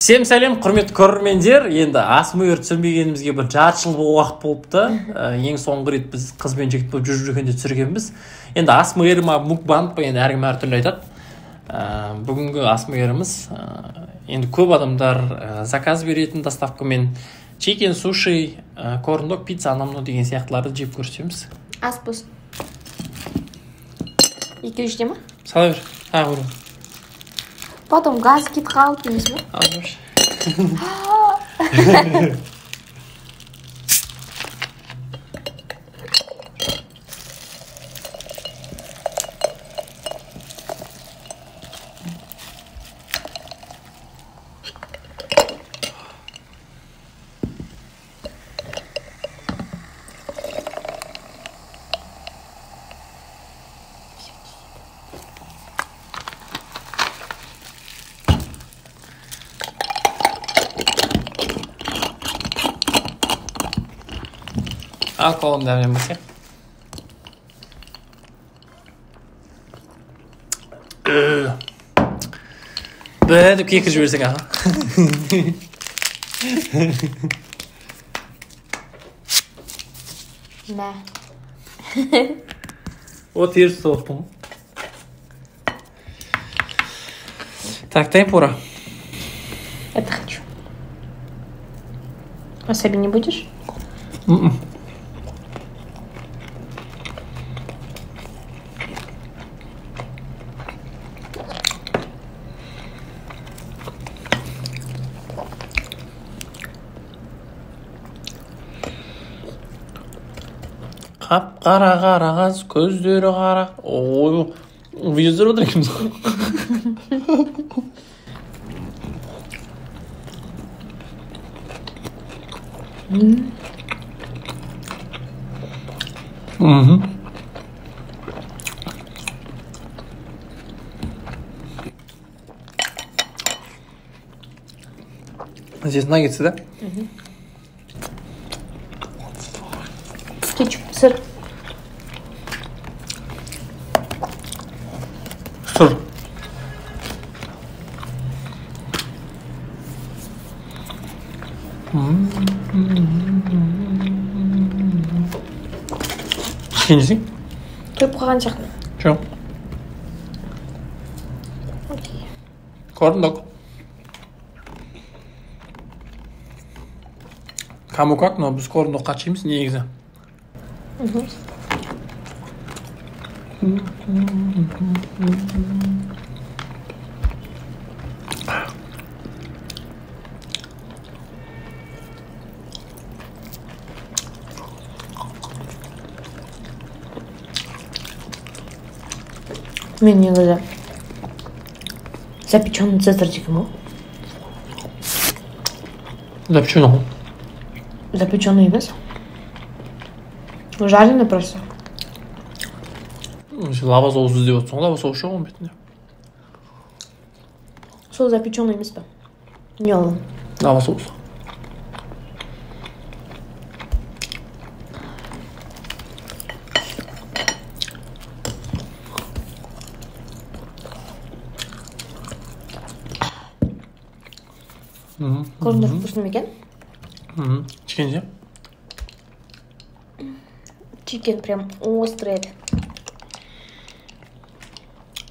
Всем сәлем, құрметті көрермендер. Енді АСМР түсірмегенімізге бір жарты жыл уақыт болыпты. Ең соңғы рет біз қыз бен жігіт болып жүріп жүргенде түсіргенбіз. Енді АСМР ма, мукбанг па, енді әркім әртүрлі айтады. Бүгінгі АСМР-іміз енді көп адамдар заказ беретін доставкамен чикен, суши, корн-дог, пицца, анау мынау деген сияқтыларды жеп көрсетеміз. Ас болсын. Екеуі іште ма? Сала бер, тағы біреу. Потом газ кетіп қалды емес пе? Ал көрші. Ал қолым дәмнен басайық. Бә деп кекіріп жіберсең, аға. Мә. О, теріс соқтым. Так, темпура. Это хочу. Васаби не будешь? Қап-қара қара қаз, көздері қара. Ой, видео түсіріп отыр екенбіз ғой. Здесь наггетсы, да? Кетчуп, сыр. Сыр. Кішкене жесең? Тойып қалған сияқты. Жоқ. Окей. Корн-дог. Кому как, но біз корн-дог қатты жейміз негізі. Мен негізі запеченный цезарь деген ғой. Запеченный ғой. Запеченный емес. Жареный просто. Лава соус іздеп отырсың ғой, лава соус жоқ оның бетінде. Сол запеченный емес па? Не ол? Лава соус. Корн-дог вкусный ма екен? Чикен же? Чикен прям острый.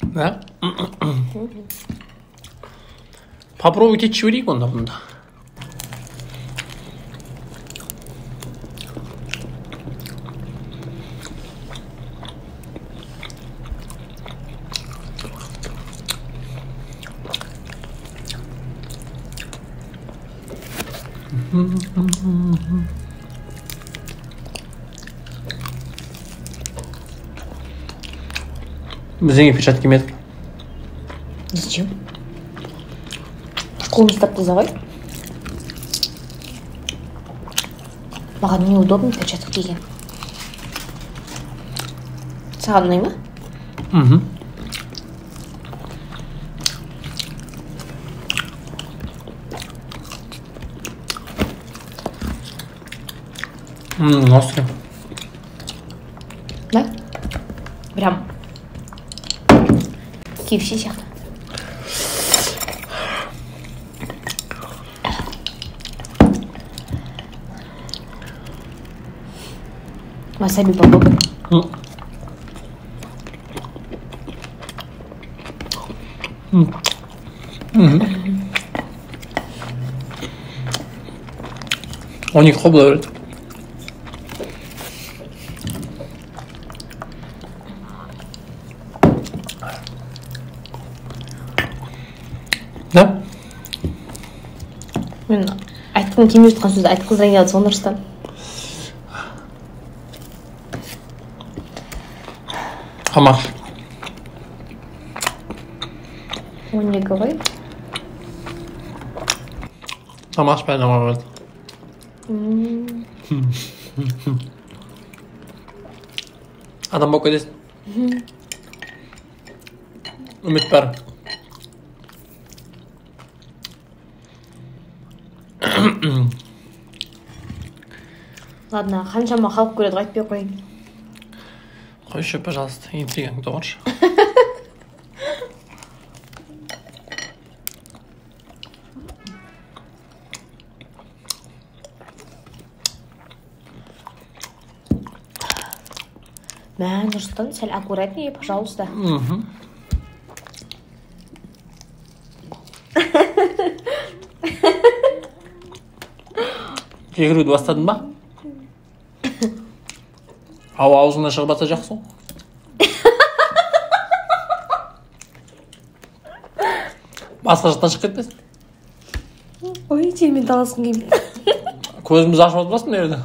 Да? Попробуйте чурик онда бұнда. Біз неге перчатка кимедік? Зачем? Қолын ұстап таза ғой. Маған неудобно перчатка киген. Саған ұнай ма? Острый. Да? Прям KFC сияқты. Васаби попробуй. 12 қой бола береді. Да? Мен айтқым келмей жатқан сөзді айтқызғың келеді сол, Нұрсұлтан. Тамақ. 12 ғой. Тамақ ішпей болады. Адам болып кетесің. Үміт бар. Ладно, қаншама халық көреді, айтпай қояйын. Қойшы, пожалуйста, интригаңды доғаршы. Мә, Нұрсұлтан, сәл аккуратнее, пожалуйста. Кекіруді бастадың ба? Ауа аузыңнан шығып жатса жақсы ғой. Басқа жақтан шығып кетпесін. Ой, сенімен таласқым келмейді. Көзімізді ашып отырмасын мына жерде.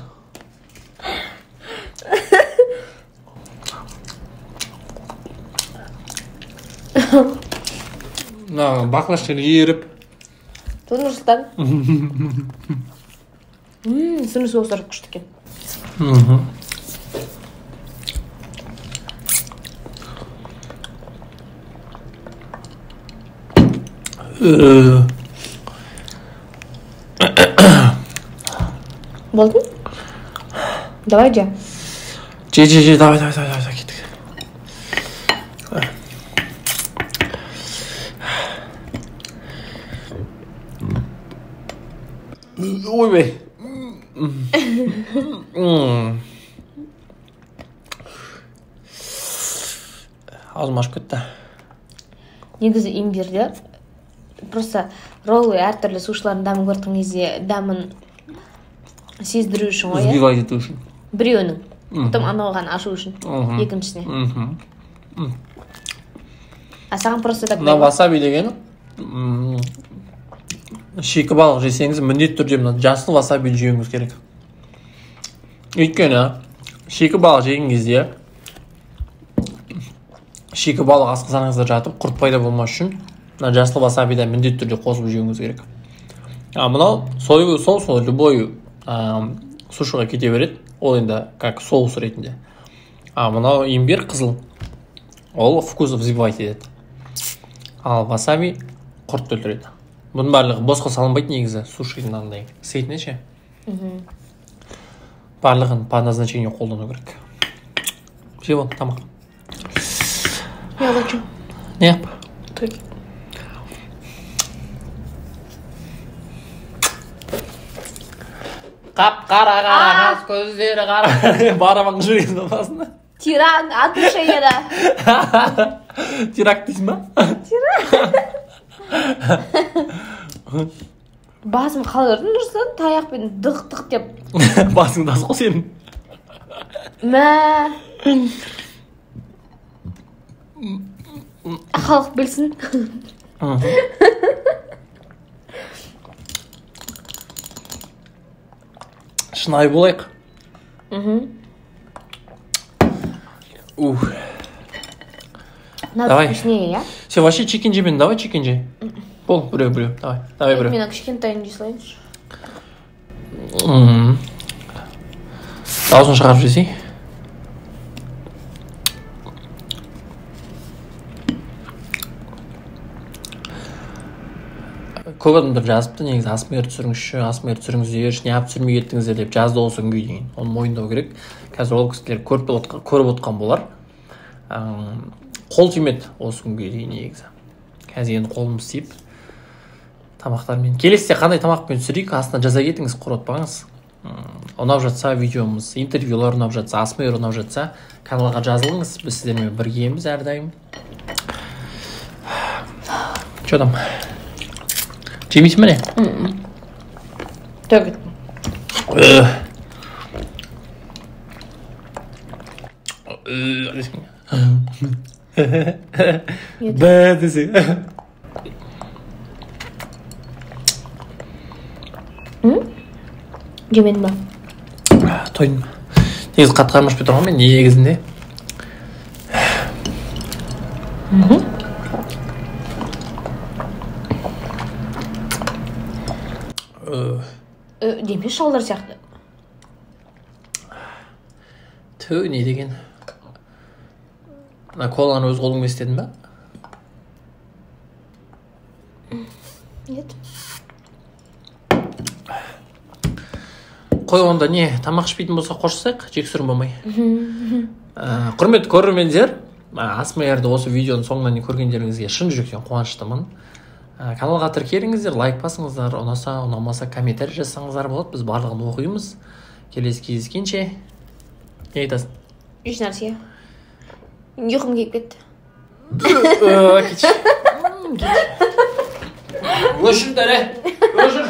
Мына баклажканы еріп. Тұр, Нұрсұлтан. Сырный соустар күшті екен. Болды? Давай же. Же, же, же, давай, давай, давай, давай, кеттік. Ойбай. Аузым ашып кетті. Негізі имбирді просто роллы әртүрлі сушилардың дәмін көрген кезде дәмін сездіру үшін ғой, иә? Сбивать ету үшін. Біреуінің. Потом анауған ашу үшін. Екіншісіне. А саған просто так. Мына васаби деген шикі балық жесеңіз, міндетті түрде мына жасыл васаби жеуіңіз керек. Өйткені шикі балық жеген кезде шикі балық асқазаныңызда жатып құрт пайда болмас үшін мына жасыл васабиді міндетті түрде қосып жеуіңіз керек. А мынау соевый соус, ол любой сушиға кете береді. Ол енді как соус ретінде. А мынау имбирь қызыл, ол вкус взбивать етеді. Ал васаби құртты өлтіреді. Бұның барлығы босқа салынбайды негізі сушидің андай сетіне ше. Барлығын по назначению қолдану керек. Все, вот тамақ. Я хочу. Не? Ты. Қап-қара қара қас, көздері қара. Барабан жүрген басында. Тиран отношенияда. Теракт дейсің ба? Тиран. Басым қалай ұрдың, Нұрсұлтан? Таяқпен дық-дық деп. Басың тас қой сенің. Мә. Халық білсін. Шынайы болайық. Ух. Надо Давай. Вкуснее, я? Сен вообще чикен жемен, давай чикен же. Бол, біреу, біреу, давай, давай біреу. Мен кішкентайын жей салайыншы. Аузын шығарып жесей. Көп адамдар жазыпты негізі, АСМР түсіріңізші, АСМР түсіріңіздерші, неғып түсірмей кеттіңіздер деп жазды осы күнге дейін. Оны мойындау керек. Қазір ол кісілер көріп отқан болар. Қол тимеді осы күнге дейін негізі. Қазір енді қолымыз тиіп тамақтармен. Келесіде қандай тамақпен түсірейік, астына жаза кетіңіз, құртпаңыз. Ұнап жатса видеомыз, интервьюлар ұнап жатса, АСМР ұнап жатса, каналға жазылыңыз. Біз сіздермен біргеміз әрдайым. Че там? Жемейсің ба не? Төгіп кеттім. Бә десең. Жемедің ба? Тойдым. Негізі қатты қарным ашпай тұрған мен негізінде. Деме шалдар сияқты. Тө, не деген? Мына коланы өз қолыңмен істедің ба? Нет. Қой онда не, тамақ ішпейтін болса қоштасайық, жексұрын болмай. Құрметті көрермендер, АСМР-ді осы видеоның соңына дейін көргендеріңізге шын жүректен қуаныштымын. Каналға тіркеліңіздер, лайк басыңыздар, ұнаса, ұнамаса комментарий жазсаңыздар болады, біз барлығын оқимыз. Келесі кездескенше. Не айтасың? Еш нәрсе. Ұйқым келіп кетті. Кетші. Өшір, дәрі. Өшір.